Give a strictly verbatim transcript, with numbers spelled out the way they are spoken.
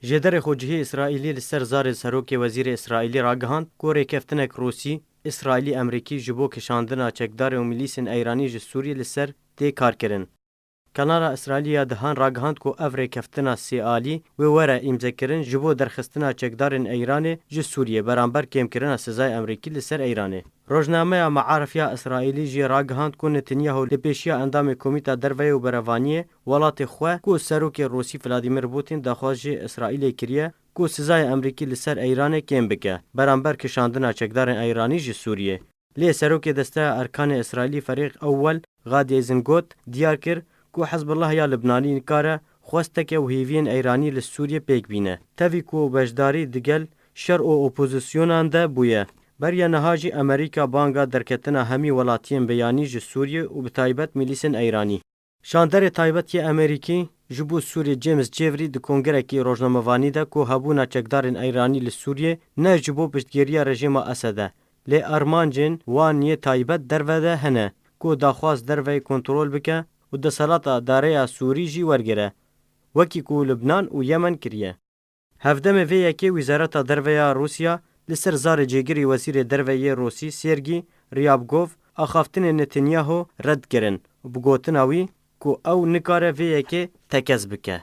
Jêderê xwecihî Îsraîlî li ser zarê serokê wezîrê Îsraîlî ragihand ku rêkeftinek Rûsî, Îsraîlî-Emerîkî ji bo kişandina çekdarên û milîsên Eyranî ji Sûriyê li ser tê karkirin. Kanala Îsraîlî ya Dihan ragihand ku ev rêkeftina sêalî wê were îmzekirin ji bo derxistina çekdarên Eyranê ji Sûriyê beramber kêmkirina sizayê Emerîkî li ser Eyranê. Rojnameya Maarif ya Îsraîlî jî ragihand ku Netanyahu li pêşiya endamê Komîta Derveyê û Berevaniyê welatê xwe ku serokê Rûsî Vladimir Putin daxwaz ji Îsraîlê kiriye ku sizayê Emerîkî li ser Eyranê kêm bike, beramber kişandina çekdarên Eyranî ji Sûriyê. Lê serokê Desteya Erkanê Îsraîlî Ferîq Ewwel Gadi Eizengot diyar kir ku Hizbullah ya Libnanî nikare xwesteke û hêviyên Eyranî li Sûriyê pêk bîne, tevî ku beşdarî digel şer û opozîsyonan de bûye. Beriya niha jî Amerîka banga derketina hemî welatiyên beyanî ji Sûriyê û bi taybet milîsên Eyranî. Şanderê taybet yê Amerîkî ji bo Sûriyê James Jeffrey di kongerekî rojnamevanî de ku hebûna çekdarên Eyranî li Sûriyê ne ji bo piştgiriya rejîma Esed e, lê armancên wan yê taybet derve de hene ku daxwaz derveyê kontrol bike û desthilata dareya Sûrî jî wergire, wekî ku Libnan û Yemen kiriye. Hevdemê vê yekê Wezareta Derve ya Rûsya li ser zarê cêgirî Wezîrê Derve yê Rûsî Sergî Ryabkov axaftinê Netanyahu red kirin û bi gotina wî ku ew nikare vê yekê tekez bike.